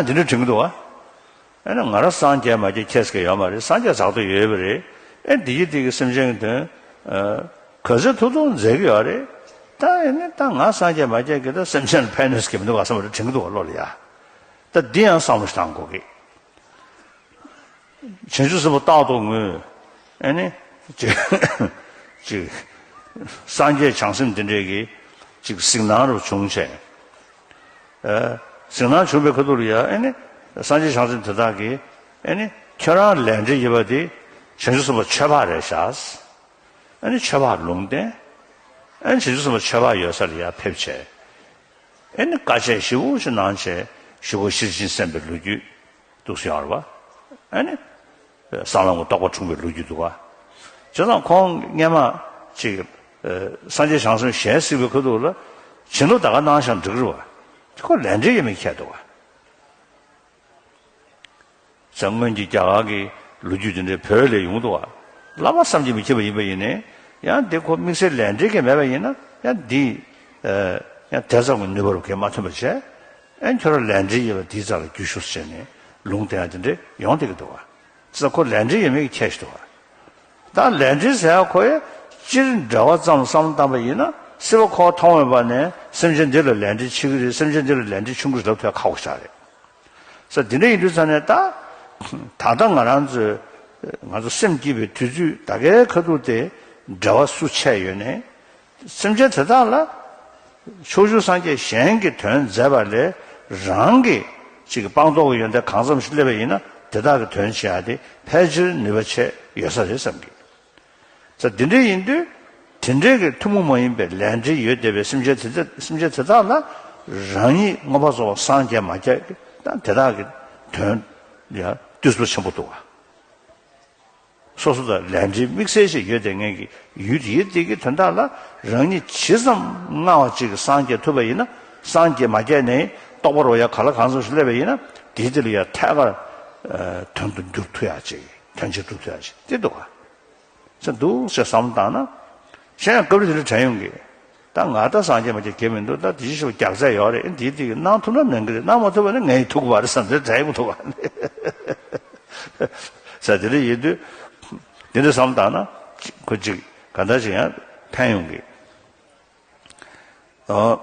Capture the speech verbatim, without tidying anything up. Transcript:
འདི་འདྲ་དྲན་གྱི་འདུག་བ། ཨེ་ན་ང་རང་སངས་རྒྱས་མ་རྒྱས་ཁྱད་ཟེར་གྱི་ཡོད་མ་རེད། སངས་རྒྱས་ཟག་ཏུ་ཡོད་པ་རེད། ཨེ་འདི་ཡི་དེ་གི་སེམས་ཅན་གྱི་དོན་ག་ཚོད་ཐུབ་ཐུབ་མཛད་ཀྱི་ཡོད་རེད། ད་ཨེ་ནི་ད་ང་སངས་རྒྱས་མ་རྒྱས་ཀྱི་ད་སེམས་ཅན་ལ་ཕན་ནུས་ཀྱི་མི་འདུག་བ་བསམ་པ་དྲན་གྱི་འདུག་བ། བློ་ལ་ཡ། ད་འདི་ཡང་བསམ་བློ་ཞིག་བཏང་དགོས་ཀྱི། བྱང་ཆུབ་སེམས་དཔའ་རྟག་ཏུ་ངུས། ཨེ་ནི། ཅིག་ཅིག་སངས་རྒྱས་བྱང་སེམས་དེ་འདྲས་ཀྱི་ཅིག་གཟིགས་སྣང་རུ་བྱུང་བྱས། ཨེ། གཟིགས་སྣང་བྱུང་བའི་ཁ་ཐུག་ལ་ཡ་ཨེ་ནི། སངས་རྒྱས་བྱང་སེམས་དེ་དག་གིས། ཨེ་ནི། ཁྱོད་རང་ལས་འབྲས་ཡོད་པ་དེ་བྱང་ཆུབ་སེམས་དཔའ་ཆོས་འཕགས་རེད་ཤག་ཨེ་ནི་ཆོས་འཕགས་ལུང་བསྟན། ཨེ་ནི་བྱང་ཆུབ་སེམས་དཔའ་ཆོས་འཕགས་ཡོད་ས་ལ་ཡ་ཕེབས་བྱས། ཨེ་ནི་དཀའ་སྤྱད་ཞེ་པོ་ཞིག་གནང་བྱས་ཞུ་འབོད་ཤེར་ཕྱིན་གསན་པའི་ལོ་རྒྱུས་འདུག་སེ་ཡོང་རེད་བ། ཨེ་ནི། བསམ་ལམ་གྱི་རྟོགས་པ་འཁྲུངས་པའི་ལོ་རྒྱུས་འདུག་བ། བྱས་ཙང་ཁོང་སྔན་མ་ཅིག་སངས་རྒྱས་བྱང་སེམས་ཞལ་གཟིགས་པའི་ཁ་ཐུག་ལ་བྱིན་རླབས་ད་ག་གནང་བཞག་འགྲིག་རེད་བ། ཁོ་ལས་འབྲས་ཡོད་མེད་ཁྱད་འདུག་བ། ཟེར་སྔོན་གྱི་རྒྱ་གར་གྱི་ལོ་རྒྱུས་དེ་འདྲའི་བོད་ལ་ཡོང་འདུག་བ། བླ་མ་བསམ་གྱིས་མི་ཁྱབ་པ་ཡིན་པ་ཡིན་ནའི། ཡང་དེ་ཁོ་དམིགས་བསལ་ལས་འབྲས་ཀྱི་མེད་པ་ཡིན་ན་ཡང་འདི། ཡང་དེ་ཙམ་གྱི་ནུས་པ་རུ་གས་མ་ཐོན་པ་བྱས། ཨེ་ཁྱོད་རང་ལས་འབྲས་ཡོད་པ་འདིའི་རྩ་ལ་རྒྱུས་ཤོག་ཟེར་ནས་ལུང་བསྟན་ཡ་དེ་འདྲ་ཡོང་བསྡད་ཀྱི་འདུག་བ། ཙི་ཁོ་ལས་འབྲས་ཡོད་མེད་ཀྱི་ཁྱད་ཞིག་འདུག་བ། ད་ལས་འབྲས་ཟེར་ཡ་ཁོ་ཡ་སྤྱིར་འབྲེལ་བ་ཙམ་བསམ་བློ་བཏང་པ་ཡིན་ན་སྲིད་པ་ཁོ་མཐོང་བའི་བར་ནས་སེམས་ཅན་འདི་ལ་ལས་འབྲས་ཆེ་གི་རེད། སེམས་ཅན་འདི་ལ་ལས་འབྲས་ཆུང་གི་རེད་ལབ་ཐུབ་ཡ་ཁག་པོ་ཞིག་རེད། ས་འདི་འདྲ་ཡིན་དུས་ཙང་ནས་ད། ད་ལྟ་ང་རང་ཚོས་ང་ཚོ་སེམས་སྐྱིད་པའི་དུས་ཚོད་ད་གའི་ཁ་ཐུག་དེ་འབྲེལ་བ་སུ་ཆད་ཡོད་ནས། སེམས་ཅན་དེ་དག་ལ་ཕྱོགས་བཅུའི་སངས་རྒྱས་གཞན་གྱི་དོན་མཛད་པ་ལས་རང་གི་ཅིག་སྤངས་རྟོགས་ཀྱི་ཡོན་ཏན་གང་འཚམ་ཞིག་སླེབས་པ་ཡིན་ན་དེ་དག་གི་དོན་བྱེད་ཡ་དེ་ཕལ་ཆེར་ནུས་པ་ཆེ་ཡོད་ས་རེད་བསམ་གི། ས་འདི་འདྲ་ཡིན་དུས་དེ་འདྲའི་གི་ཐུན་མོང་མ་ཡིན་པའི་ལས་འབྲས་ཡོད་བསྡད་པའི་སེམས་ཅན་དེ་དག་སེམས་ཅན་དེ་དག་ལ་རང་ཉིད་མངོན་པར་རྫོགས་པར་སངས་རྒྱས་མ་རྒྱས་ཀྱི་ད་དེ་དག་གི་དོན་ཡ་བསྟོད་པ་ཆེན་པོ་འདུག་བ། སོ་སོ་དང་ལས་འབྲས་དམིགས་བསལ་ཞིག་ཡོད་དེ་ངེས་ཀྱི་ཡུལ་དེའི་དེ་གི་དོན་དག་ལ་རང་ཉིད་ཇི་ཙམ་སྔ་བ་ཅིག་གི་སངས་རྒྱས་ཐུབ་པ་ཡིན་ན་སངས་རྒྱས་མ་རྒྱས་ནས་རྟོགས་པ་རོ་ཡ་ག་ལ་གང་འཚམ་ཞིག་སླེབས་པ་ཡིན་ན་དེའི་དེ་ལ་ཡ་ཐད་ཀར་དོན་དུ་འགྱུར་ཐུབ་ཡ་ཅིག་དོན་ཆེན་སྒྲུབ་ཐུབ་ཡ་ཅིག་དེ་འདུག་ག་ཚེ་འདུག་ཟེར་བསམ་བཏང་ན། གཞན་ཡང་སྐབས་རེ་དེ་འདྲ་དྲན་ཡོང་གི། ད་ང་ད་སངས་རྒྱས་མ་རྒྱས་གལ་མི་འདུག་ད་དེ་ཅི་ཞིག་རྒྱག་ཚད་ཡོད་རེད། འདིའི་དེ་གི་གནང་ཐུབ་ན་གནང་གི་རེད། གནང་མ་ཐུབ་པ་ན་ངས་ཐུག་པ་རེད་བསམ་ཚེ་དྲན་ཡོང་ཐུབ་པ། ས་དེ་འདྲ་ཡིན་དུས། དེ་འདྲ་བསམ་བཏང་ན། ཁོ་ཅིག་ག་འདྲ་ཞིག་ཡང་ཕན་ཡོང་གི། ཨོ།